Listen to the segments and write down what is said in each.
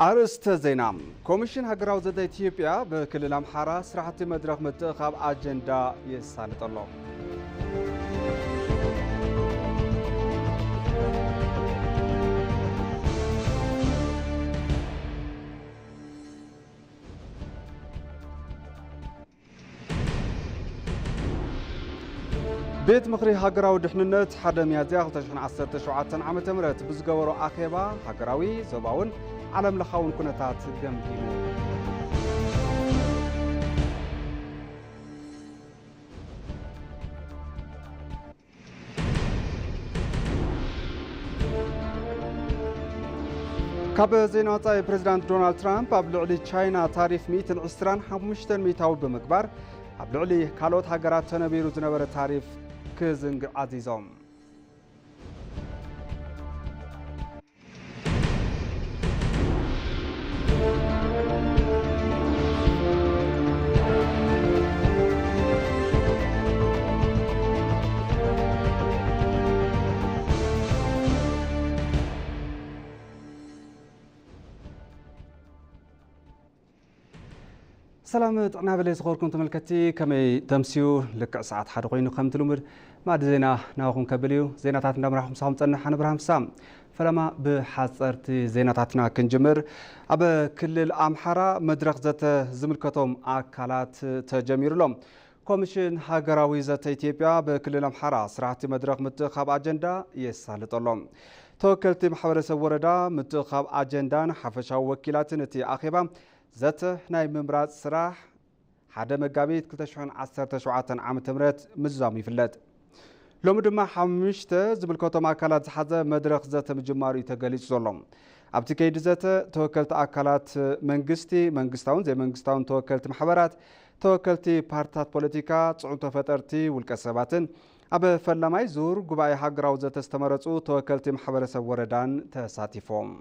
ኣርእስተ ዜና። ኮሚሽን ሃገራዊ ዘተ ኢትዮጵያ ብክልል ኣምሓራ ስራሕቲ መድረኽ ምትእኻብ ኣጀንዳ የሳልጥ ኣሎ። ቤት ምኽሪ ሃገራዊ ድሕንነት ሓደ ሚያዝያ ክልተ ሽሕን ዓሰርተ ሸውዓተን ዓመተ ምህረት ብዝገበሮ ኣኼባ፣ ሃገራዊ፣ ዞባውን ዓለም ለኻውን ኩነታት ገምጊሙ። ካብ ዜና ወጻኢ፣ ፕሬዚዳንት ዶናልድ ትራምፕ ኣብ ልዕሊ ቻይና ታሪፍ ሚእትን ዕስራን ሓሙሽተን ሚእታዊ ብምግባር፣ ኣብ ልዕሊ ካልኦት ሃገራት ተነቢሩ ዝነበረ ታሪፍ ክዝንግዕ ኣዚዞም። ሰላም ጥዕና በለ ዝኸበርኩም ተመልከትቲ፣ ከመይ ተምስዩ? ልክዕ ሰዓት ሓደ ኮይኑ ከምቲ ልሙድ ማዕዲ ዜና ናባኹም ከብል እዩ። ዜናታት እንዳምራሕኩም ምሳኹም ጸንሕ ኣነ ብርሃን ፍሳ። ፈለማ ብሓጸርቲ ዜናታትና ክንጅምር። ኣብ ክልል ኣምሓራ መድረኽ ዘተ ዝምልከቶም ኣካላት ተጀሚሩ ኣሎ። ኮሚሽን ሃገራዊ ዘተ ኢትዮጵያ ብክልል ኣምሓራ ስራሕቲ መድረኽ ምትእኻብ ኣጀንዳ የሳልጥ ኣሎ። ተወከልቲ ማሕበረሰብ ወረዳ ምትእኻብ ኣጀንዳን ሓፈሻዊ ወኪላትን እቲ ኣኼባ ዘተ ናይ ምምራጽ ስራሕ ሓደ መጋቢት ክልተ ሽሕን ዓሰርተ ሸውዓተን ዓመተ ምህረት ምዝዛሙ ይፍለጥ። ሎሚ ድማ ሓሙሽተ ዝምልከቶም ኣካላት ዝሓዘ መድረኽ ዘተ ምጅማሩ እዩ ተገሊጹ ዘሎ። ኣብቲ ከይዲ ዘተ ተወከልቲ ኣካላት መንግስቲ፣ መንግስታውን ዘይመንግስታውን ተወከልቲ ማሕበራት፣ ተወከልቲ ፓርትታት ፖለቲካ፣ ጽዕንቶ ፈጠርቲ፣ ውልቀ ሰባትን ኣብ ፈላማይ ዙር ጉባኤ ሃገራዊ ዘተ ዝተመረጹ ተወከልቲ ማሕበረሰብ ወረዳን ተሳቲፎም።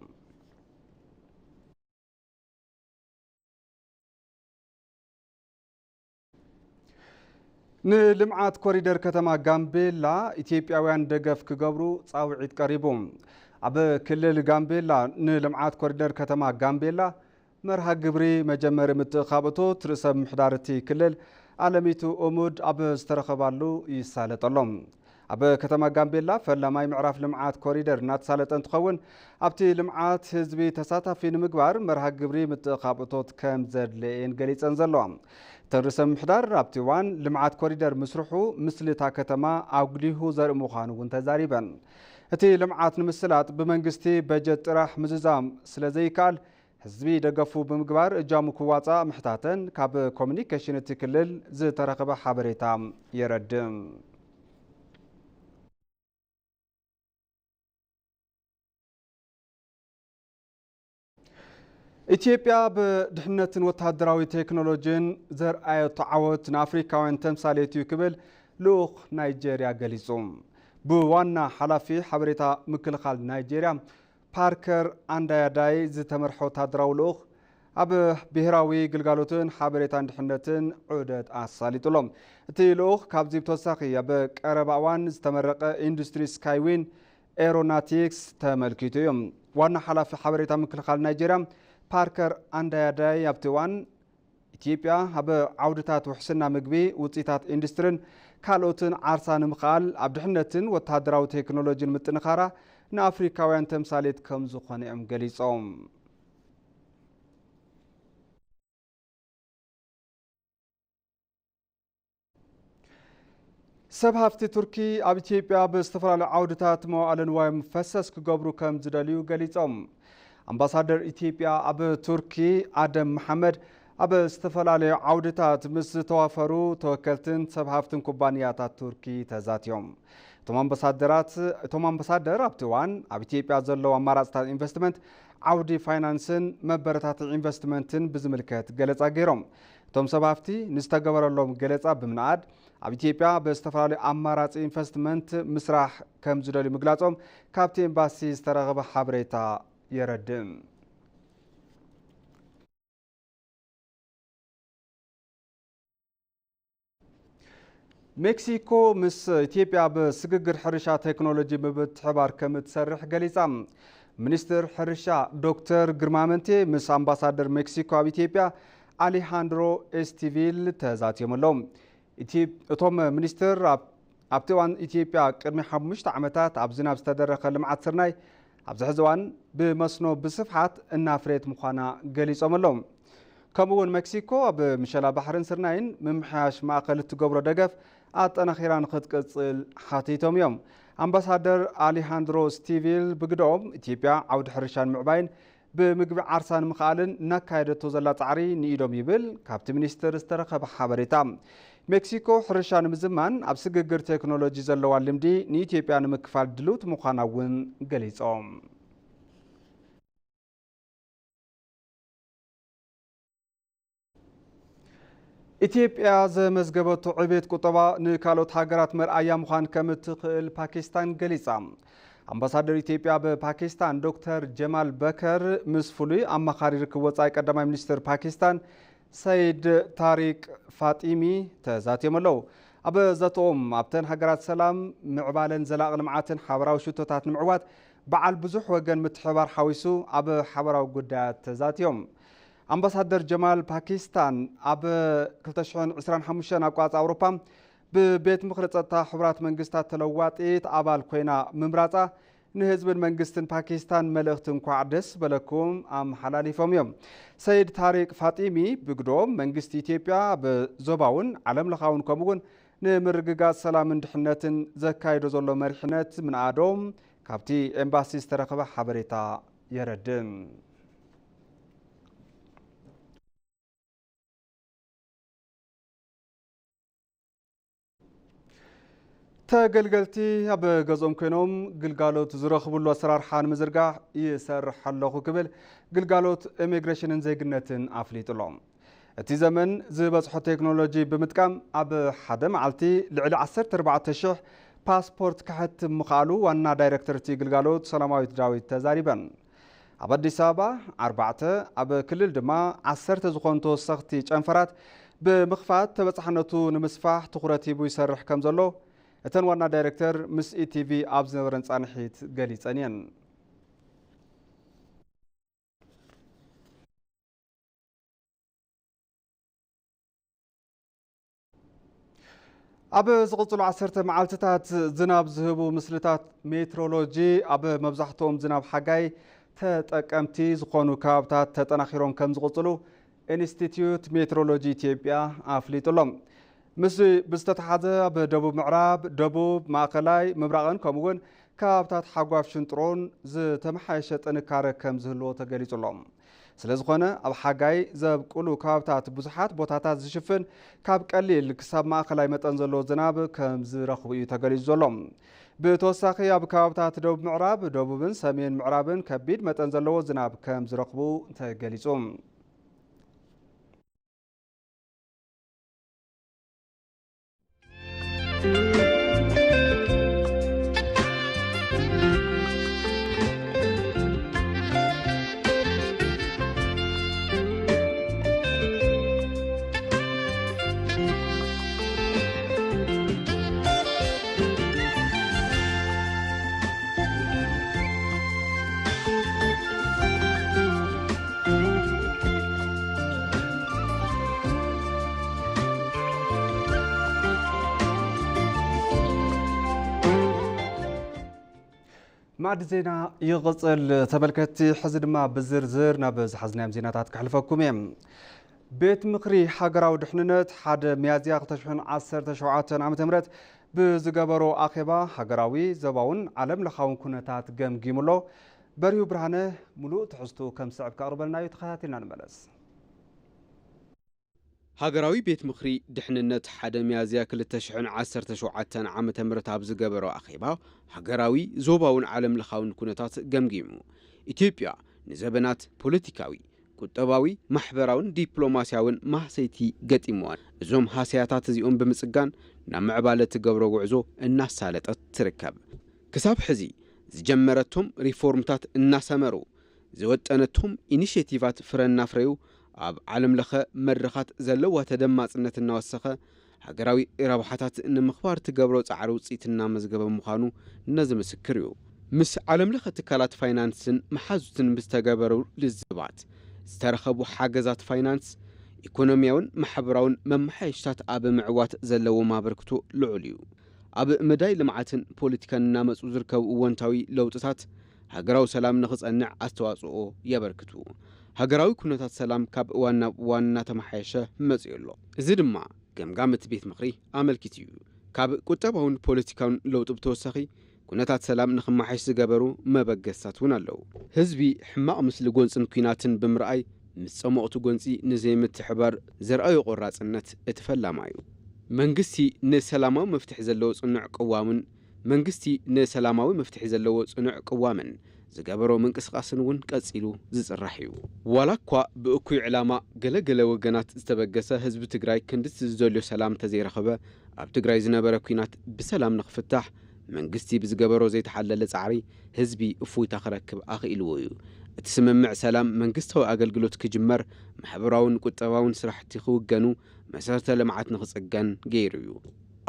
ንልምዓት ኮሪደር ከተማ ጋምቤላ ኢትዮጵያውያን ደገፍ ክገብሩ ጻውዒት ቀሪቡ። ኣብ ክልል ጋምቤላ ንልምዓት ኮሪደር ከተማ ጋምቤላ መርሃ ግብሪ መጀመሪ ምትእኻብ እቶት ርእሰ ምምሕዳር እቲ ክልል ኣለሚቱ ኡሙድ ኣብ ዝተረኸባሉ ይሳለጥ ኣሎ። ኣብ ከተማ ጋምቤላ ፈላማይ ምዕራፍ ልምዓት ኮሪደር እናተሳለጠ እንትኸውን፣ ኣብቲ ልምዓት ህዝቢ ተሳታፊ ንምግባር መርሃ ግብሪ ምትእኻብ እቶት ከም ዘድለየን ገሊጸን ዘለዋ እተን ርእሰ ምምሕዳር፣ ኣብቲ እዋን ልምዓት ኮሪደር ምስርሑ ምስሊ እታ ከተማ ኣጉሊሁ ዘርኢ ምዃኑ እውን ተዛሪበን። እቲ ልምዓት ንምስላጥ ብመንግስቲ በጀት ጥራሕ ምዝዛም ስለ ዘይከኣል፣ ህዝቢ ደገፉ ብምግባር እጃሙ ክዋጻእ ምሕታተን ካብ ኮሚኒኬሽን እቲ ክልል ዝተረኸበ ሓበሬታ የረድእ። ኢትዮጵያ ብድሕነትን ወተሃደራዊ ቴክኖሎጂን ዘርኣየቶ ዓወት ንኣፍሪካውያን ተምሳሌት እዩ ክብል ልኡኽ ናይጄርያ ገሊጹ። ብዋና ሓላፊ ሓበሬታ ምክልኻል ናይጄርያ ፓርከር ኣንዳያዳይ ዝተመርሐ ወተሃደራዊ ልኡኽ ኣብ ብሄራዊ ግልጋሎትን ሓበሬታን ድሕነትን ዑደት ኣሳሊጡ ኣሎ። እቲ ልኡኽ ካብዚ ብተወሳኺ ኣብ ቀረባ እዋን ዝተመረቐ ኢንዱስትሪ ስካይዊን ኤሮናቲክስ ተመልኪቱ እዩ። ዋና ሓላፊ ሓበሬታ ምክልኻል ናይጄርያ ፓርከር ኣንዳያዳይ ኣብቲ እዋን ኢትዮጵያ ኣብ ዓውድታት ውሕስና ምግቢ፣ ውፅኢታት ኢንዱስትሪን ካልኦትን ዓርሳ ንምኽኣል ኣብ ድሕነትን ወተሃደራዊ ቴክኖሎጂን ምጥንኻራ ንኣፍሪካውያን ተምሳሌት ከም ዝኾነ እዮም ገሊጾም። ሰብ ሃፍቲ ቱርኪ ኣብ ኢትዮጵያ ብዝተፈላለዩ ዓውድታት መዋእለ ንዋዮም ፈሰስ ክገብሩ ከም ዝደልዩ ገሊጾም። ኣምባሳደር ኢትዮጵያ ኣብ ቱርኪ ኣደም መሓመድ ኣብ ዝተፈላለዩ ዓውድታት ምስ ዝተዋፈሩ ተወከልትን ሰብ ሃፍትን ኩባንያታት ቱርኪ ተዛትዮም። እቶም ኣምባሳደራት፣ እቶም ኣምባሳደር ኣብቲ እዋን ኣብ ኢትዮጵያ ዘለዉ ኣማራፅታት ኢንቨስትመንት፣ ዓውዲ ፋይናንስን መበረታትዒ ኢንቨስትመንትን ብዝምልከት ገለፃ ገይሮም። እቶም ሰብ ሃፍቲ ንዝተገበረሎም ገለፃ ብምንኣድ ኣብ ኢትዮጵያ ብዝተፈላለዩ ኣማራፂ ኢንቨስትመንት ምስራሕ ከም ዝደልዩ ምግላፆም ካብቲ ኤምባሲ ዝተረኸበ ሓበሬታ የረድእ። ሜክሲኮ ምስ ኢትዮጵያ ኣብ ስግግር ሕርሻ ቴክኖሎጂ ምብትሕባር ከም እትሰርሕ ገሊጻ። ሚኒስትር ሕርሻ ዶክተር ግርማ መንቴ ምስ ኣምባሳደር ሜክሲኮ ኣብ ኢትዮጵያ ኣሌሃንድሮ ኤስቲቪል ተዛትዮም ኣለዉ። ኢትዮ-፣ እቶም ሚኒስትር ኣብ-፣ ኣብቲ እዋን ኢትዮጵያ ቅድሚ ሓሙሽተ ዓመታት ኣብ ዝናብ ዝተደረኸ ልምዓት ስርናይ ኣብዚ ሕዚ እዋን ብመስኖ ብስፍሓት እናፍረየት ምዃና ገሊጾም ኣለዉ። ከምኡ እውን ሜክሲኮ ኣብ ምሸላ ባሕርን ስርናይን ምምሕያሽ ማእከል እትገብሮ ደገፍ ኣጠናኺራ ንክትቅጽል ሓቲቶም እዮም። ኣምባሳደር ኣሊሃንድሮ ስቲቪል ብግደኦም ኢትዮጵያ ዓውዲ ሕርሻን ምዕባይን ብምግቢ ዓርሳ ንምኽኣልን እናካየደቶ ዘላ ጻዕሪ ንኢዶም ይብል ካብቲ ሚኒስትር ዝተረኸበ ሓበሬታ። ሜክሲኮ ሕርሻ ንምዝማን ኣብ ስግግር ቴክኖሎጂ ዘለዋ ልምዲ ንኢትዮጵያ ንምክፋል ድልውቲ ምዃና እውን ገሊጾም። ኢትዮጵያ ዘመዝገበቶ ዕቤት ቁጠባ ንካልኦት ሃገራት መርኣያ ምዃን ከም እትኽእል ፓኪስታን ገሊጻ። ኣምባሳደር ኢትዮጵያ ኣብ ፓኪስታን ዶክተር ጀማል በከር ምስ ፍሉይ ኣማኻሪ ርክብ ወጻኢ ቀዳማይ ሚኒስትር ፓኪስታን ሰይድ ታሪቅ ፋጢሚ ተዛትዮም ኣለዉ። ኣብ ዘተኦም ኣብተን ሃገራት ሰላም፣ ምዕባለን ዘላቒ ልምዓትን ሓበራዊ ሽቶታት ንምዕዋት በዓል ብዙሕ ወገን ምትሕብባር ሓዊሱ ኣብ ሓበራዊ ጉዳያት ተዛትዮም። ኣምባሳደር ጀማል ፓኪስታን ኣብ ክልተ ሽሕን ዕስራን ሓሙሽተን ኣቋጻ ኣውሮፓ ብቤት ምኽሪ ጸጥታ ሕቡራት መንግስታት ተለዋጢት ኣባል ኮይና ምምራጻ ንህዝብን መንግስትን ፓኪስታን መልእኽቲ እንኳዕ ደስ በለኩም ኣመሓላሊፎም እዮም። ሰይድ ታሪቅ ፋጢሚ ብግዶም መንግስቲ ኢትዮጵያ ኣብ ዞባውን ዓለም ለኻውን ከምኡ እውን ንምርግጋጽ ሰላምን ድሕነትን ዘካይዶ ዘሎ መሪሕነት ምንኣዶም ካብቲ ኤምባሲ ዝተረኸበ ሓበሬታ የረድእ። ተገልገልቲ ኣብ ገዝኦም ኮይኖም ግልጋሎት ዝረኽብሉ ኣሰራርሓ ንምዝርጋሕ ይሰርሕ ኣለኹ ክብል ግልጋሎት ኢሚግሬሽንን ዜግነትን ኣፍሊጡ ኣሎ። እቲ ዘመን ዝበጽሖ ቴክኖሎጂ ብምጥቃም ኣብ ሓደ መዓልቲ ልዕሊ ዓሰርተ ኣርባዕተ ሽሕ ፓስፖርት ክሕትም ምኽኣሉ ዋና ዳይሬክተር እቲ ግልጋሎት ሰላማዊት ዳዊት ተዛሪበን። ኣብ ኣዲስ ኣበባ ኣርባዕተ፣ ኣብ ክልል ድማ ዓሰርተ ዝኾኑ ተወሰኽቲ ጨንፈራት ብምኽፋት ተበጻሕነቱ ንምስፋሕ ትኹረት ሂቡ ይሰርሕ ከም ዘሎ እተን ዋና ዳይሬክተር ምስ ኢቲቪ ኣብ ዝነበረን ጻንሒት ገሊጸን እየን። ኣብ ዝቕጽሉ ዓሰርተ መዓልትታት ዝናብ ዝህቡ ምስልታት ሜትሮሎጂ ኣብ መብዛሕትኦም ዝናብ ሓጋይ ተጠቀምቲ ዝኾኑ ከባብታት ተጠናኺሮም ከም ዝቕጽሉ ኢንስቲትዩት ሜትሮሎጂ ኢትዮጵያ ኣፍሊጡ ኣሎ። ምስዚ ብዝተተሓዘ ኣብ ደቡብ ምዕራብ፣ ደቡብ፣ ማእኸላይ፣ ምብራቕን ከምኡ እውን ከባብታት ሓጓፍ ሽንጥሮን ዝተመሓየሸ ጥንካረ ከም ዝህልዎ ተገሊጹ ኣሎ። ስለ ዝኾነ ኣብ ሓጋይ ዘብቁሉ ከባብታት ብዙሓት ቦታታት ዝሽፍን ካብ ቀሊል ክሳብ ማእኸላይ መጠን ዘለዎ ዝናብ ከም ዝረኽቡ እዩ ተገሊጹ ዘሎ። ብተወሳኺ ኣብ ከባብታት ደቡብ ምዕራብ፣ ደቡብን ሰሜን ምዕራብን ከቢድ መጠን ዘለዎ ዝናብ ከም ዝረኽቡ ተገሊጹ። ማዕዲ ዜና ይቕጽል። ተመልከትቲ፣ ሕዚ ድማ ብዝርዝር ናብ ዝሓዝናዮም ዜናታት ከሕልፈኩም እየ። ቤት ምኽሪ ሃገራዊ ድሕንነት ሓደ ሚያዝያ ክልተ ሽሕን ዓሰርተ ሸውዓተን ዓመተ ምህረት ብዝገበሮ ኣኼባ ሃገራዊ፣ ዞባውን ዓለም ለኻውን ኩነታት ገምጊሙ ኣሎ። በሪሁ ብርሃነ ምሉእ ትሕዝቱ ከም ዝስዕብ ከቕርበልና እዩ። ተኸታቲልና ንመለስ። ሃገራዊ ቤት ምኽሪ ድሕንነት ሓደ ሚያዝያ ክልተ ሽሕን ዓሰርተ ሸውዓተን ዓመተ ምህረት ኣብ ዝገበሮ ኣኼባ፣ ሃገራዊ፣ ዞባውን ዓለም ለኻውን ኩነታት ገምጊሙ። ኢትዮጵያ ንዘበናት ፖለቲካዊ፣ ቁጠባዊ፣ ማሕበራውን ዲፕሎማስያውን ማህሰይቲ ገጢምዋን፣ እዞም ሃሰያታት እዚኦም ብምጽጋን ናብ ምዕባለ ትገብሮ ጉዕዞ እናሳለጠት ትርከብ። ክሳብ ሕዚ ዝጀመረቶም ሪፎርምታት እናሰመሩ፣ ዝወጠነቶም ኢኒሼቲቫት ፍረ እናፍረዩ፣ ኣብ ዓለም ለኸ መድረኻት ዘለዋ ተደማጽነት እናወሰኸ፣ ሃገራዊ ረብሓታት ንምኽባር ትገብሮ ጻዕሪ ውጽኢት እናመዝገበ ምዃኑ ነዚ ምስክር እዩ። ምስ ዓለም ለኸ ትካላት ፋይናንስን መሓዙትን ብዝተገበሩ ልዝባት ዝተረኸቡ ሓገዛት ፋይናንስ፣ ኢኮኖሚያውን ማሕበራውን መመሓየሽታት ኣብ ምዕዋት ዘለዎም ኣበርክቶ ልዑል እዩ። ኣብ መዳይ ልምዓትን ፖለቲካን እናመፁ ዝርከቡ እወንታዊ ለውጥታት ሃገራዊ ሰላም ንኽፀንዕ ኣስተዋፅኦ የበርክቱ። ሃገራዊ ኩነታት ሰላም ካብ እዋን ናብ እዋን እናተመሓየሸ መፂኡ ኣሎ። እዚ ድማ ገምጋም እቲ ቤት ምኽሪ ኣመልኪቱ እዩ። ካብ ቁጠባውን ፖለቲካውን ለውጢ ብተወሳኺ፣ ኩነታት ሰላም ንኽመሓየሽ ዝገበሩ መበገስታት እውን ኣለዉ። ህዝቢ ሕማቕ ምስሊ ጎንፅን ኲናትን ብምርኣይ፣ ምስ ጸሞቕቲ ጎንፂ ንዘይምትሕባር ዘርኣዮ ቆራጽነት እቲ ፈላማ እዩ። መንግስቲ ንሰላማዊ መፍትሒ ዘለዎ ጽኑዕ ቅዋምን መንግስቲ ንሰላማዊ መፍትሒ ዘለዎ ጽኑዕ ቅዋምን ዝገበሮ ምንቅስቓስን እውን ቀጺሉ ዝጽራሕ እዩ። ዋላ እኳ ብእኩይ ዕላማ ገለገለ ወገናት ዝተበገሰ ህዝቢ ትግራይ ክንድቲ ዝደልዮ ሰላም ተዘይረኸበ፣ ኣብ ትግራይ ዝነበረ ኲናት ብሰላም ንኽፍታሕ መንግስቲ ብዝገበሮ ዘይተሓለለ ጻዕሪ ህዝቢ እፎይታ ክረክብ ኣኽኢልዎ እዩ። እቲ ስምምዕ ሰላም መንግስታዊ ኣገልግሎት ክጅመር፣ ማሕበራውን ቁጠባውን ስራሕቲ ክውገኑ፣ መሰረተ ልምዓት ንኽጽገን ገይሩ እዩ።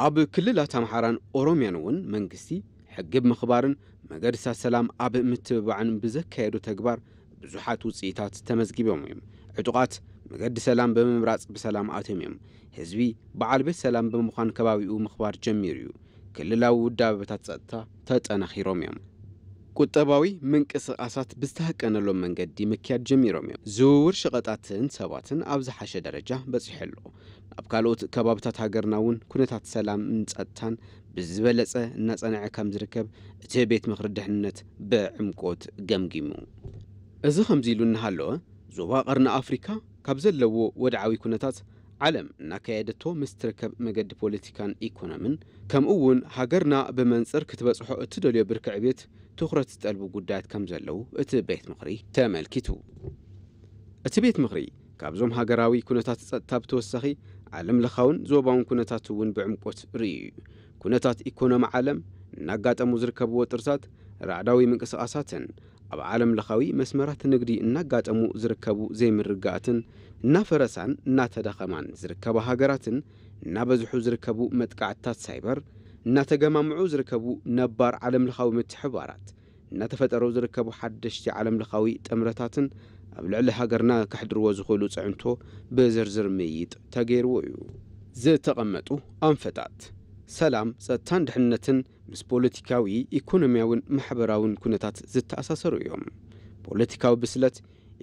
ኣብ ክልላት ኣምሓራን ኦሮምያን እውን መንግስቲ ሕጊ ብምኽባርን መገድታት ሰላም ኣብ ምትብባዕን ብዘካየዶ ተግባር ብዙሓት ውፅኢታት ተመዝጊቦም እዮም። ዕጡቓት መገዲ ሰላም ብምምራፅ ብሰላም ኣትዮም እዮም። ህዝቢ በዓል ቤት ሰላም ብምዃን ከባቢኡ ምኽባር ጀሚሩ እዩ። ክልላዊ ውዳበታት ጸጥታ ተጠናኺሮም እዮም። ቁጠባዊ ምንቅስቓሳት ብዝተሃቀነሎም መንገዲ ምክያድ ጀሚሮም እዮም። ዝውውር ሸቐጣትን ሰባትን ኣብ ዝሓሸ ደረጃ በጺሑ ኣሎ። ኣብ ካልኦት ከባብታት ሃገርና እውን ኩነታት ሰላምን ጸጥታን ብዝበለጸ እናጸንዐ ከም ዝርከብ እቲ ቤት ምኽሪ ድሕንነት ብዕምቆት ገምጊሙ። እዚ ከምዚ ኢሉ እናሃለወ፣ ዞባ ቀርኒ ኣፍሪካ ካብ ዘለዎ ወድዓዊ ኩነታት ዓለም እናካየደቶ ምስ ትርከብ መገዲ ፖለቲካን ኢኮኖምን፣ ከምኡ እውን ሃገርና ብመንፅር ክትበፅሖ እትደልዮ ብርኪ ዕብየት ትኹረት ዝጠልቡ ጉዳያት ከም ዘለዉ እቲ ቤት ምኽሪ ተመልኪቱ። እቲ ቤት ምኽሪ ካብዞም ሃገራዊ ኩነታት ጸጥታ ብተወሳኺ ዓለም ለኻውን ዞባውን ኩነታት እውን ብዕምቆት ርእዩ እዩ። ኩነታት ኢኮኖሚ ዓለም እናጋጠሙ ዝርከቡ ወጥርታት ራዕዳዊ ምንቅስቓሳትን ኣብ ዓለም ለኻዊ መስመራት ንግዲ እናጋጠሙ ዝርከቡ ዘይምርግጋኣትን እናፈረሳን እናተዳኸማን ዝርከባ ሃገራትን እናበዝሑ ዝርከቡ መጥቃዕትታት ሳይበር እናተገማምዑ ዝርከቡ ነባር ዓለም ለኻዊ ምትሕባራት እናተፈጠሩ ዝርከቡ ሓደሽቲ ዓለም ለኻዊ ጥምረታትን ኣብ ልዕሊ ሃገርና ከሕድርዎ ዝኽእሉ ፅዕንቶ ብዝርዝር ምይይጥ ተገይርዎ እዩ። ዝተቐመጡ ኣንፈታት ሰላም፣ ጸጥታን ድሕንነትን ምስ ፖለቲካዊ፣ ኢኮኖሚያውን ማሕበራውን ኩነታት ዝተኣሳሰሩ እዮም። ፖለቲካዊ ብስለት፣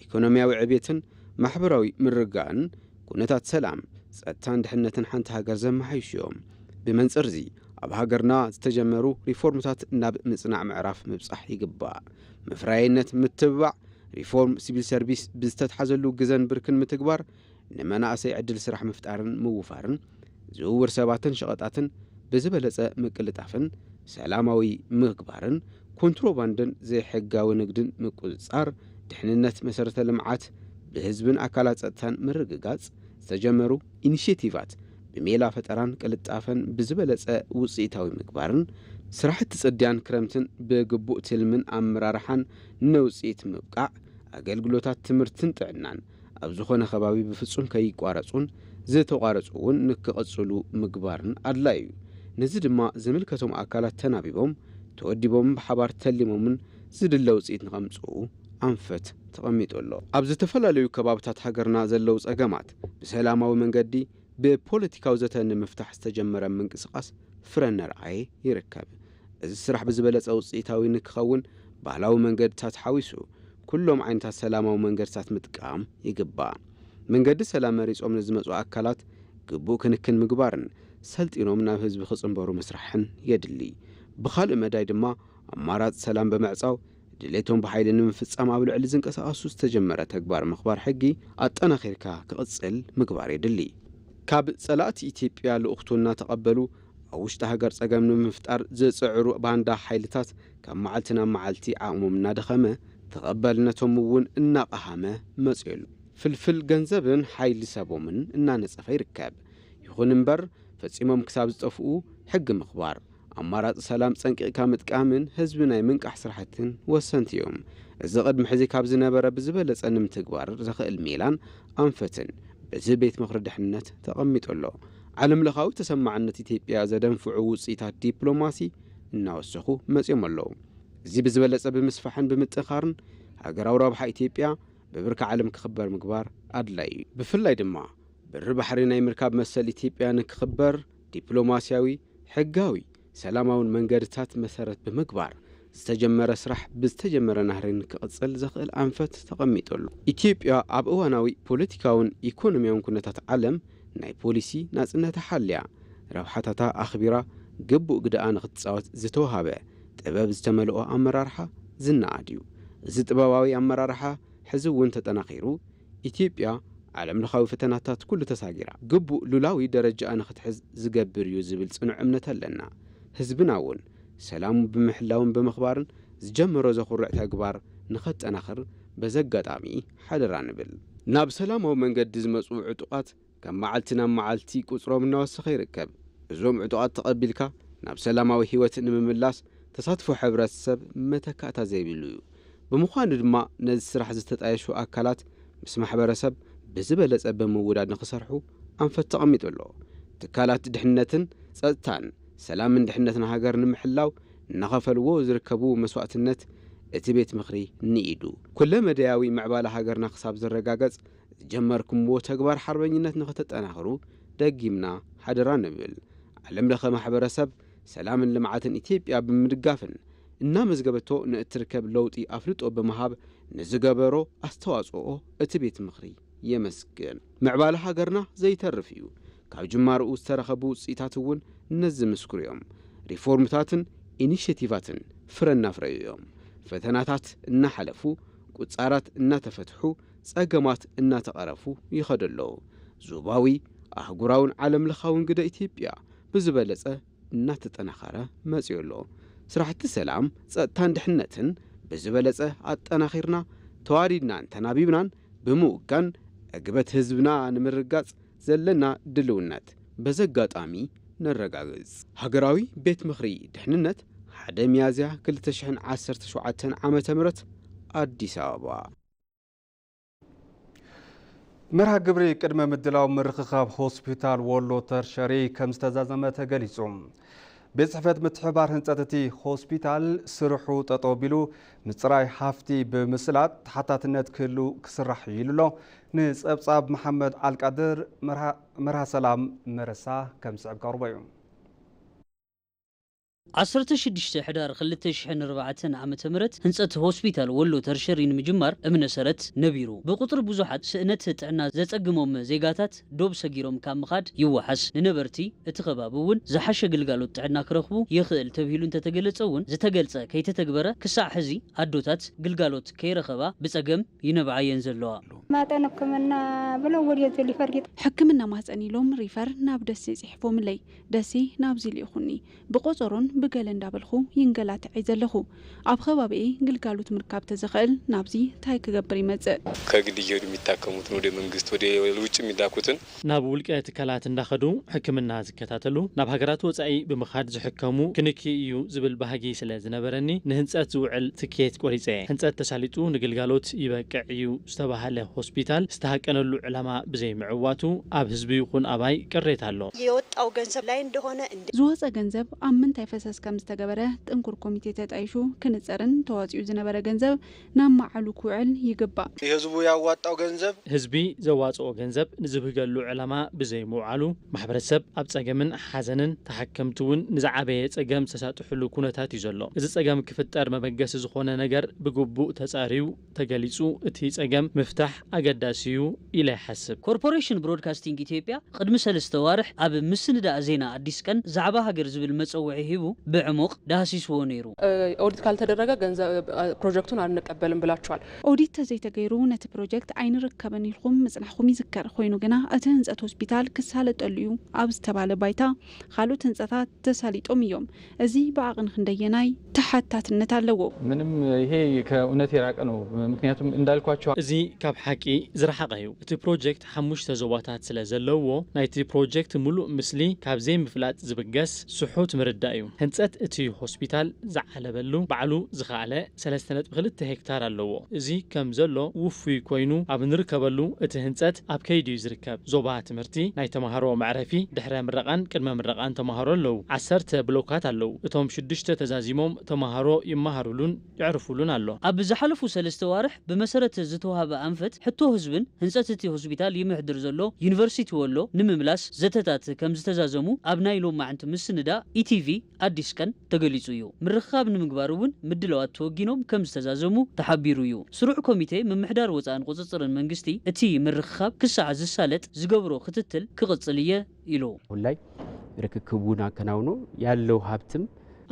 ኢኮኖሚያዊ ዕብየትን ማሕበራዊ ምርግጋእን ኩነታት ሰላም፣ ጸጥታን ድሕነትን ሓንቲ ሃገር ዘመሓይሹ እዮም። ብመንጽር እዚ ኣብ ሃገርና ዝተጀመሩ ሪፎርምታት ናብ ምጽናዕ ምዕራፍ ምብጻሕ ይግባእ። ምፍራይነት ምትብባዕ፣ ሪፎርም ሲቪል ሰርቪስ ብዝተትሓዘሉ ግዘን ብርክን ምትግባር፣ ንመናእሰይ ዕድል ስራሕ ምፍጣርን ምውፋርን፣ ዝውውር ሰባትን ሸቐጣትን ብዝበለጸ ምቅልጣፍን ሰላማዊ ምግባርን፣ ኮንትሮባንድን ዘይሕጋዊ ንግድን ምቁጽጻር፣ ድሕንነት መሰረተ ልምዓት ብህዝብን ኣካላት ጸጥታን ምርግጋጽ፣ ዝተጀመሩ ኢኒሼቲቫት ብሜላ ፈጠራን ቅልጣፈን ብዝበለጸ ውጽኢታዊ ምግባርን፣ ስራሕቲ ጽድያን ክረምትን ብግቡእ ትልምን ኣመራርሓን ንውጽኢት ምብቃዕ፣ ኣገልግሎታት ትምህርትን ጥዕናን ኣብ ዝኾነ ከባቢ ብፍጹም ከይቋረጹን ዝተቋረጹ እውን ንክቕጽሉ ምግባርን ኣድላዩ እዩ። ነዚ ድማ ዝምልከቶም ኣካላት ተናቢቦም፣ ተወዲቦምን ብሓባር ተሊሞምን ዝድለ ውጽኢት ንኸምጽኡ ኣንፈት ተቐሚጡ ኣሎ። ኣብ ዝተፈላለዩ ከባብታት ሃገርና ዘለዉ ጸገማት ብሰላማዊ መንገዲ ብፖለቲካዊ ዘተ ንምፍታሕ ዝተጀመረ ምንቅስቓስ ፍረ እናርኣየ ይርከብ። እዚ ስራሕ ብዝበለጸ ውጽኢታዊ ንክኸውን ባህላዊ መንገድታት ሓዊሱ ኩሎም ዓይነታት ሰላማዊ መንገድታት ምጥቃም ይግባእ። መንገዲ ሰላም መሪጾም ንዝመጹ ኣካላት ግቡእ ክንክን ምግባርን ሰልጢኖም ናብ ህዝቢ ክጽንበሩ ምስራሕን የድሊ። ብኻልእ መዳይ ድማ ኣማራጺ ሰላም ብምዕጻው ድሌቶም ብሓይሊ ንምፍጻም ኣብ ልዕሊ ዝንቀሳቐሱ ዝተጀመረ ተግባር ምኽባር ሕጊ ኣጠናኺርካ ክቕጽል ምግባር የድሊ። ካብ ጸላእቲ ኢትዮጵያ ልኡኽቶ እናተቐበሉ ኣብ ውሽጢ ሃገር ጸገም ንምፍጣር ዝጽዕሩ ባንዳ ሓይልታት ካብ መዓልቲ ናብ መዓልቲ ዓቕሞም እናደኸመ፣ ተቐባልነቶም እውን እናቐሃመ መጺኡ ኣሎ። ፍልፍል ገንዘብን ሓይሊ ሰቦምን እናነጸፈ ይርከብ። ይኹን እምበር፣ ፈጺሞም ክሳብ ዝጠፍኡ ሕጊ ምኽባር፣ ኣማራጺ ሰላም ጸንቂቕካ ምጥቃምን ህዝቢ ናይ ምንቃሕ ስራሕትን ወሰንቲ እዮም። እዚ ቅድሚ ሕዚ ካብ ዝነበረ ብዝበለጸ ንምትግባር ዘኽእል ሜላን ኣንፈትን በዚ ቤት ምኽሪ ድሕንነት ተቐሚጡ ኣሎ። ዓለም ለኻዊ ተሰማዕነት ኢትዮጵያ ዘደንፍዑ ውጽኢታት ዲፕሎማሲ እናወሰኹ መጺኦም ኣለዉ። እዚ ብዝበለጸ ብምስፋሕን ብምጥንኻርን ሃገራዊ ረብሓ ኢትዮጵያ ብብርኪ ዓለም ክኽበር ምግባር ኣድላዪ እዩ። ብፍላይ ድማ በሪ ባሕሪ ናይ ምርካብ መሰል ኢትዮጵያ ንክኽበር ዲፕሎማስያዊ፣ ሕጋዊ፣ ሰላማውን መንገድታት መሰረት ብምግባር ዝተጀመረ ስራሕ ብዝተጀመረ ናህሪ ንክቕጽል ዘኽእል ኣንፈት ተቐሚጡ ኣሎ። ኢትዮጵያ ኣብ እዋናዊ ፖለቲካውን ኢኮኖሚያውን ኩነታት ዓለም ናይ ፖሊሲ ናጽነታ ሓልያ፣ ረብሓታታ ኣኽቢራ ግቡእ ግደኣ ንክትጻወት ዝተወሃበ ጥበብ ዝተመልኦ ኣመራርሓ ዝነኣድ እዩ። እዚ ጥበባዊ ኣመራርሓ ሕዚ እውን ተጠናኺሩ ኢትዮጵያ ዓለም ለኻዊ ፈተናታት ኩሉ ተሳጊራ ግቡእ ሉላዊ ደረጃኣ ንክትሕዝ ዝገብር እዩ ዝብል ጽኑዕ እምነት ኣለና። ህዝብና እውን ሰላሙ ብምሕላውን ብምኽባርን ዝጀመሮ ዘኹርዕ ተግባር ንኸጠናኽር በዚ ኣጋጣሚ ሓደራ ንብል። ናብ ሰላማዊ መንገዲ ዝመጹ ዕጡቓት ካብ መዓልቲ ናብ መዓልቲ ቁጽሮም እናወሰኸ ይርከብ። እዞም ዕጡቓት ተቐቢልካ ናብ ሰላማዊ ህይወት ንምምላስ ተሳትፎ ሕብረተሰብ መተካእታ ዘይብሉ እዩ። ብምዃኑ ድማ ነዚ ስራሕ ዝተጣየሹ ኣካላት ምስ ማሕበረሰብ ብዝበለጸ ብምውዳድ ንኽሰርሑ ኣንፈት ተቐሚጡ ኣሎ። ትካላት ድሕነትን ጸጥታን ሰላምን ድሕነትን ሃገር ንምሕላው እናኸፈልዎ ዝርከቡ መስዋእትነት እቲ ቤት ምኽሪ ንኢዱ። ኩለ መዳያዊ ምዕባለ ሃገርና ክሳብ ዝረጋገጽ ዝጀመርኩምዎ ተግባር ሓርበኝነት ንኽተጠናኽሩ ደጊምና ሓደራ ንብል። ዓለም ለኸ ማሕበረሰብ ሰላምን ልምዓትን ኢትዮጵያ ብምድጋፍን እናመዝገበቶ ንእትርከብ ለውጢ ኣፍልጦ ብምሃብ ንዝገበሮ ኣስተዋፅኦ እቲ ቤት ምኽሪ የመስግን። ምዕባለ ሃገርና ዘይተርፍ እዩ። ካብ ጅማርኡ ዝተረኸቡ ውፅኢታት እውን ነዚ ምስክሩ እዮም። ሪፎርምታትን ኢኒሽቲቫትን ፍረ እናፍረዩ እዮም። ፈተናታት እናሓለፉ፣ ቁፃራት እናተፈትሑ፣ ፀገማት እናተቐረፉ ይኸዱ ኣለዉ። ዞባዊ፣ ኣህጉራውን ዓለም ለኻውን ግደ ኢትዮጵያ ብዝበለፀ እናተጠናኸረ መፂኡ ኣሎ። ስራሕቲ ሰላም፣ ፀጥታን ድሕነትን ብዝበለፀ ኣጠናኺርና፣ ተዋዲድናን ተናቢብናን ብምውጋን ዕግበት ህዝብና ንምርጋፅ ዘለና ድልውነት በዚ ኣጋጣሚ ነረጋግፅ። ሃገራዊ ቤት ምኽሪ ድሕንነት፣ ሓደ ሚያዝያ ክልተ ሽሕን ዓሰርተ ሸውዓተን ዓመተ ምህረት፣ ኣዲስ ኣበባ። መርሃ ግብሪ ቅድመ ምድላው ምርኽኻብ ሆስፒታል ወሎ ተርሸሪ ከም ዝተዛዘመ ተገሊጹ። ቤት ጽሕፈት ምትሕባር ህንጸት እቲ ሆስፒታል ስርሑ ጠጠው ቢሉ ምጽራይ ሃፍቲ ብምስላጥ ተሓታትነት ክህሉ ክስራሕ እዩ ኢሉ ኣሎ። ንጸብጻብ መሓመድ ኣልቃድር፣ መርሃ፣ መርሃ ሰላም መረሳ ከም ዝስዕብ ቀርቦ እዩ። ዓሰርተ ሽዱሽተ ሕዳር ክልተ ሽሕን ኣርባዕተን ዓመተ ምህረት ህንጸት ሆስፒታል ወሎ ተርሸሪ ንምጅማር እምነ ሰረት ነቢሩ። ብቁጽሪ ብዙሓት ስእነት ጥዕና ዘጸግሞም ዜጋታት ዶብ ሰጊሮም ካብ ምኻድ ይወሓስ፣ ንነበርቲ እቲ ከባቢ እውን ዝሓሸ ግልጋሎት ጥዕና ክረኽቡ የኽእል ተብሂሉ እንተተገለጸ እውን፣ ዝተገልጸ ከይተተግበረ ክሳዕ ሕዚ ኣዶታት ግልጋሎት ከይረኸባ ብጸገም ይነብዓ እየን ዘለዋ። ማህፀን ሕክምና ብለው ወዲያ ዘሎ ይፈርጌጥ። ሕክምና ማህፀን ኢሎም ሪፈር ናብ ደሴ ጽሒፎምለይ። ደሴ ናብዚ ልኢኹኒ። ብቆጸሮን ብገለ እንዳበልኹ ይንገላትዕ እየ ዘለኹ። ኣብ ከባቢኤ ግልጋሎት ምርካብ ተዘኸእል ናብዚ ታይ ክገብር ይመጽእ? ከግድ እየሄዱ የሚታከሙትን ወደ መንግስት ወደ ውጭ የሚላኩትን ናብ ውልቀ ትካላት እንዳኸዱ ሕክምና ዝከታተሉ፣ ናብ ሃገራት ወጻኢ ብምኻድ ዝሕከሙ ክንኪ እዩ ዝብል ባህጊ ስለ ዝነበረኒ፣ ንህንጸት ዝውዕል ትኬት ቆሪጸ እየ። ህንጸት ተሳሊጡ ንግልጋሎት ይበቅዕ እዩ ዝተባህለ ሆስፒታል ዝተሃቀነሉ ዕላማ ብዘይምዕዋቱ ኣብ ህዝቢ ይኹን ኣባይ ቅሬታ ኣሎ። የወጣው ገንዘብ ላይ እንደሆነ እንደ ዝወፀ ገንዘብ ኣብ ምንታይ ፈሰስ ከም ዝተገበረ ጥንኩር ኮሚቴ ተጣይሹ ክንፀርን ተዋፂኡ ዝነበረ ገንዘብ ናብ መዓሉ ክውዕል ይግባእ። የህዝቡ ያዋጣው ገንዘብ ህዝቢ ዘዋፅኦ ገንዘብ ንዝብህገሉ ዕላማ ብዘይምውዓሉ፣ ማሕበረሰብ ኣብ ፀገምን ሓዘንን፣ ተሓከምቲ እውን ንዝዓበየ ፀገም ዝተሳጥሕሉ ኩነታት እዩ ዘሎ። እዚ ፀገም ክፍጠር መበገሲ ዝኾነ ነገር ብግቡእ ተፃርዩ ተገሊፁ፣ እቲ ፀገም ምፍታሕ ኣገዳሲ እዩ ኢለ ይሓስብ። ኮርፖሬሽን ብሮድካስቲንግ ኢትዮጵያ ቅድሚ ሰለስተ ዋርሕ ኣብ ምስንዳእ ዜና ኣዲስ ቀን ዛዕባ ሃገር ዝብል መጸውዒ ሂቡ ብዕሙቕ ዳህሲስዎ ነይሩ። ኦዲት ካልተደረገ ገንዘብ፣ ፕሮጀክቱን አንቀበልም ብላችኋል። ኦዲት ተዘይተገይሩ ነቲ ፕሮጀክት ኣይንርከብን ኢልኩም ምጽናሕኩም ይዝከር። ኮይኑ ግና እቲ ህንጸት ሆስፒታል ክሳለጠሉ እዩ ኣብ ዝተባለ ባይታ ካልኦት ህንጸታት ተሳሊጦም እዮም። እዚ ብዓቕን ክንደየናይ ተሓታትነት ኣለዎ? ምንም፣ ይሄ ከእውነት የራቀ ነው። ምክንያቱም እንዳልኳቸው እዚ ካብ ሓቂ ሓቂ ዝረሓቐ እዩ። እቲ ፕሮጀክት ሓሙሽተ ዞባታት ስለ ዘለውዎ፣ ናይቲ ፕሮጀክት ምሉእ ምስሊ ካብ ዘይምፍላጥ ዝብገስ ስሑት ምርዳእ እዩ። ህንጸት እቲ ሆስፒታል ዝዓለበሉ ባዕሉ ዝኸኣለ ሰለስተ ነጥቢ ክልተ ሄክታር ኣለዎ። እዚ ከም ዘሎ ውፉይ ኮይኑ ኣብ ንርከበሉ፣ እቲ ህንጸት ኣብ ከይዲ እዩ ዝርከብ። ዞባ ትምህርቲ፣ ናይ ተማሃሮ መዕረፊ፣ ድሕረ ምረቓን ቅድመ ምረቓን ተማሃሮ ኣለዉ። ዓሰርተ ብሎካት ኣለዉ። እቶም ሽዱሽተ ተዛዚሞም ተማሃሮ ይመሃሩሉን የዕርፉሉን ኣሎ። ኣብ ዝሓለፉ ሰለስተ ዋርሕ ብመሰረት ዝተዋህበ ኣንፈት ሕቶ ህዝብን ህንጸት እቲ ሆስፒታል ይምሕድር ዘሎ ዩኒቨርሲቲ ወሎ ንምምላስ ዘተታት ከም ዝተዛዘሙ ኣብ ናይ ሎማዕንቲ ምስንዳ ኢቲቪ ኣዲስ ቀን ተገሊጹ እዩ። ምርኽኻብ ንምግባር እውን ምድላዋት ተወጊኖም ከም ዝተዛዘሙ ተሓቢሩ እዩ። ስሩዕ ኮሚቴ ምምሕዳር ወጻእን ቁጽጽርን መንግስቲ እቲ ምርኽኻብ ክሳዕ ዝሳለጥ ዝገብሮ ክትትል ክቕጽል እየ ኢሉ። አሁን ላይ ርክክቡን አከናውኖ ያለው ሀብትም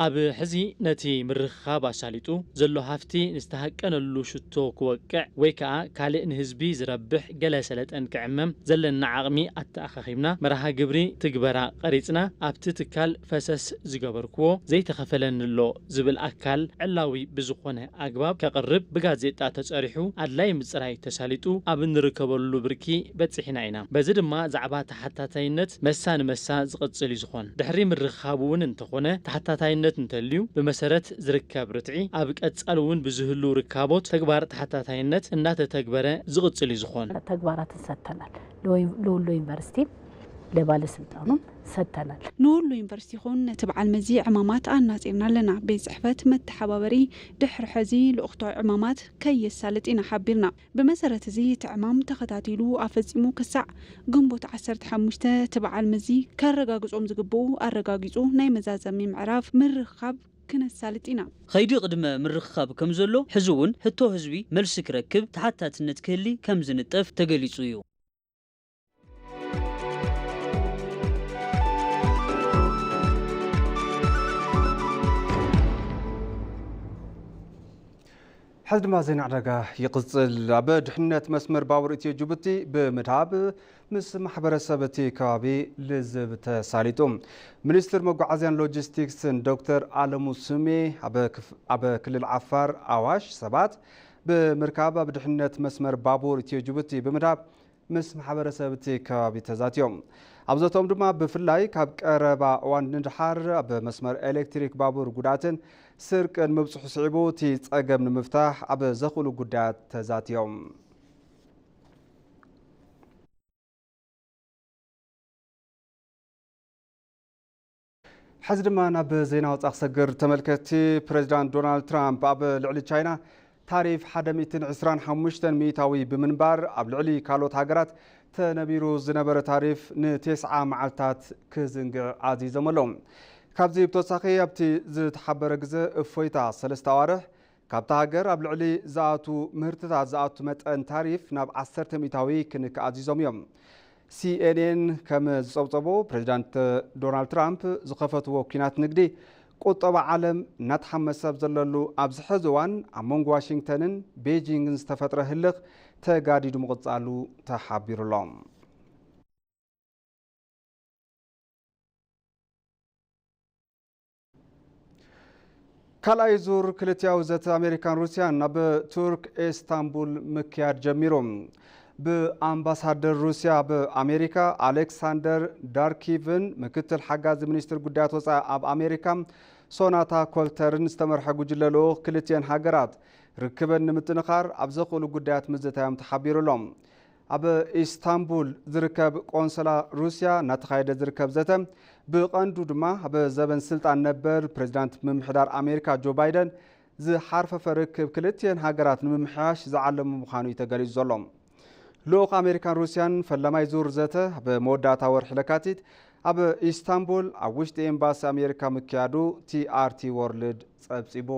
ኣብ ሕዚ ነቲ ምርኽኻብ ኣሳሊጡ ዘሎ ሃፍቲ ንዝተሃቀነሉ ሽቶ ክወቅዕ ወይ ከኣ ካልእ ንህዝቢ ዝረብሕ ገለ ሰለጠን ክዕመም ዘለና ዓቕሚ ኣተኣኻኺብና መርሃ ግብሪ ትግበራ ቀሪጽና ኣብቲ ትካል ፈሰስ ዝገበርክዎ ዘይተኸፈለኒ ኣሎ ዝብል ኣካል ዕላዊ ብዝኾነ ኣግባብ ከቕርብ ብጋዜጣ ተጸሪሑ ኣድላይ ምጽራይ ተሳሊጡ ኣብ እንርከበሉ ብርኪ በጺሕና ኢና። በዚ ድማ ዛዕባ ተሓታታይነት መሳ ንመሳ ዝቕጽል እዩ ዝኾን። ድሕሪ ምርኻብ እውን እንተኾነ ተሓታታይነት እንተልዩ ብመሰረት ዝርከብ ርትዒ ኣብ ቀጻሊ እውን ብዝህሉ ርካቦት ተግባር ተሓታታይነት እናተተግበረ ዝቕጽል እዩ ዝኾን። ተግባራትን ሰጥተናል። ለወይ-፣ ለወሎ ዩኒቨርሲቲ ለባለስልጣኑም ሰጥተናል። ንወሎ ዩኒቨርሲቲ ይኹን ነቲ በዓል መዚ ዕማማት ኣናጺርና ኣለና። ቤት ጽሕፈት መተሓባበሪ ድሕሪ ሕዚ ልኡኽታዊ ዕማማት ከየሳልጥ ኢና ሓቢርና። ብመሰረት እዚ እቲ ዕማም ተኸታቲሉ ኣፈጺሙ ክሳዕ ግንቦት ዓሰርተ ሓሙሽተ እቲ በዓል መዚ ከረጋግጾም ዝግብኡ ኣረጋጊጹ ናይ መዛዘሚ ምዕራፍ ምርኻብ ክነሳልጥ ኢና። ኸይዲ ቅድመ ምርኽኻብ ከም ዘሎ ሕዚ እውን ሕቶ ህዝቢ መልሲ ክረክብ ተሓታትነት ክህሊ ከም ዝንጠፍ ተገሊጹ እዩ። ሕዚ ድማ ዜና ዕዳጋ ይቕጽል። ኣብ ድሕነት መስመር ባቡር ኢትዮ ጅቡቲ ብምድሃብ ምስ ማሕበረሰብ እቲ ከባቢ ልዝብ ተሳሊጡ። ሚኒስትር መጓዓዝያን ሎጂስቲክስን ዶክተር ኣለሙ ስሜ ኣብ ክፍ-፣ ኣብ ክልል ዓፋር ኣዋሽ ሰባት ብምርካብ ኣብ ድሕነት መስመር ባቡር ኢትዮ ጅቡቲ ብምድሃብ ምስ ማሕበረሰብ እቲ ከባቢ ተዛትዮም። ኣብ ዘቶም ድማ ብፍላይ ካብ ቀረባ እዋን ንድሓር ኣብ መስመር ኤሌክትሪክ ባቡር ጉድኣትን ስርቅን ምብፅሑ ስዒቡ እቲ ፀገም ንምፍታሕ ኣብ ዘኽእሉ ጉዳያት ተዛትዮም። ሕዚ ድማ ናብ ዜና ወፃኢ ክሰግር። ተመልከትቲ፣ ፕሬዚዳንት ዶናልድ ትራምፕ ኣብ ልዕሊ ቻይና ታሪፍ ሓደ ሚእትን ዕስራን ሓሙሽተን ሚእታዊ ብምንባር ኣብ ልዕሊ ካልኦት ሃገራት ተነቢሩ ዝነበረ ታሪፍ ንቴስዓ መዓልታት ክዝንግዕ ኣዚዞም ኣለዉ። ካብዚ ብተወሳኺ ኣብቲ ዝተሓበረ ግዘ እፎይታ ሰለስተ ኣዋርሕ ካብታ ሃገር ኣብ ልዕሊ ዝኣቱ ምህርትታት ዝኣቱ መጠን ታሪፍ ናብ ዓሰርተ ሚእታዊ ክንክእ ኣዚዞም እዮም። ሲኤንኤን ከም ዝጸብጸቦ፣ ፕሬዚዳንት ዶናልድ ትራምፕ ዝኸፈትዎ ኲናት ንግዲ ቁጠባ ዓለም እናተሓመሰ ኣብ ዘለሉ ኣብዚ ሕዚ እዋን ኣብ መንጎ ዋሽንግተንን ቤጂንግን ዝተፈጥረ ህልኽ ተጋዲዱ ምቕጻሉ ተሓቢሩ ኣሎ። ካልኣይ ዙር ክልቲያዊ ዘተ ኣሜሪካን ሩስያን ኣብ ቱርክ ኢስታንቡል ምክያድ ጀሚሩ። ብኣምባሳደር ሩስያ ኣብ ኣሜሪካ ኣሌክሳንደር ዳርኪቭን ምክትል ሓጋዚ ሚኒስትር ጉዳያት ወፃኢ ኣብ ኣሜሪካ ሶናታ ኮልተርን ዝተመርሐ ጉጅለ ልኡኽ ክልቲአን ሃገራት ርክበን ንምጥንኻር ኣብ ዘኽእሉ ጉዳያት ምዝታዮም ተሓቢሩ ኣሎ። ኣብ ኢስታንቡል ዝርከብ ቆንስላ ሩስያ እናተኻየደ ዝርከብ ዘተ፣ ብቐንዱ ድማ ኣብ ዘበን ስልጣን ነበር ፕሬዚዳንት ምምሕዳር ኣሜሪካ ጆ ባይደን ዝሓርፈፈ ርክብ ክልቲአን ሃገራት ንምምሕያሽ ዝዓለመ ምዃኑ እዩ ተገሊጹ ዘሎ። ልኡኽ ኣሜሪካን ሩስያን ፈላማይ ዙር ዘተ ኣብ መወዳእታ ወርሒ ለካቲት ኣብ ኢስታንቡል ኣብ ውሽጢ ኤምባሲ ኣሜሪካ ምክያዱ ቲኣርቲ ወርልድ ጸብጺቡ።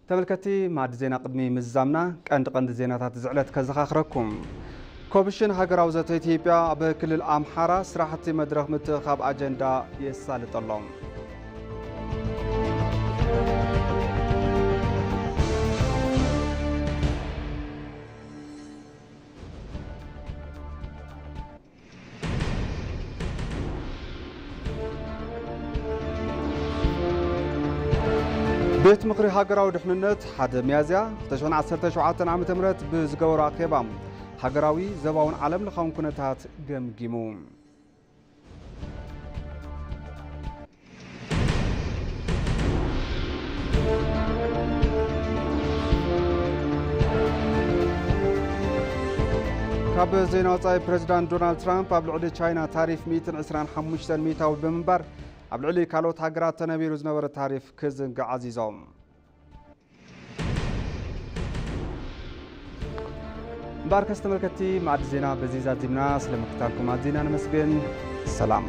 ተመልከትቲ፣ ማዕዲ ዜና ቅድሚ ምዝዛምና ቀንዲ ቀንዲ ዜናታት እዚ ዕለት ከዘኻኽረኩም። ኮሚሽን ሃገራዊ ዘተ ኢትዮጵያ ኣብ ክልል ኣምሓራ ስራሕቲ መድረኽ ምትእኻብ ኣጀንዳ የሳልጠሎም። ቤት ምኽሪ ሃገራዊ ድሕንነት ሓደ ሚያዝያ ክልተ ሽሕን ዓሰርተ ሸውዓተን ዓመተ ምህረት ብዝገበሮ ኣኼባ፣ ሃገራዊ፣ ዞባውን ዓለም ለኻውን ኩነታት ገምጊሙ። ካብ ዜና ወጻኢ፣ ፕሬዚዳንት ዶናልድ ትራምፕ ኣብ ልዕሊ ቻይና ታሪፍ ሚእትን ዕስራን ሓሙሽተን ሚእታዊ ብምንባር፣ ኣብ ልዕሊ ካልኦት ሃገራት ተነቢሩ ዝነበረ ታሪፍ ክዝንግዕ ኣዚዞም። እምበኣርከስ ተመልከትቲ፣ ማዕዲ ዜና በዚ ዛዚምና። ስለ ምክታልኩም ኣዚና ነመስግን። ሰላም።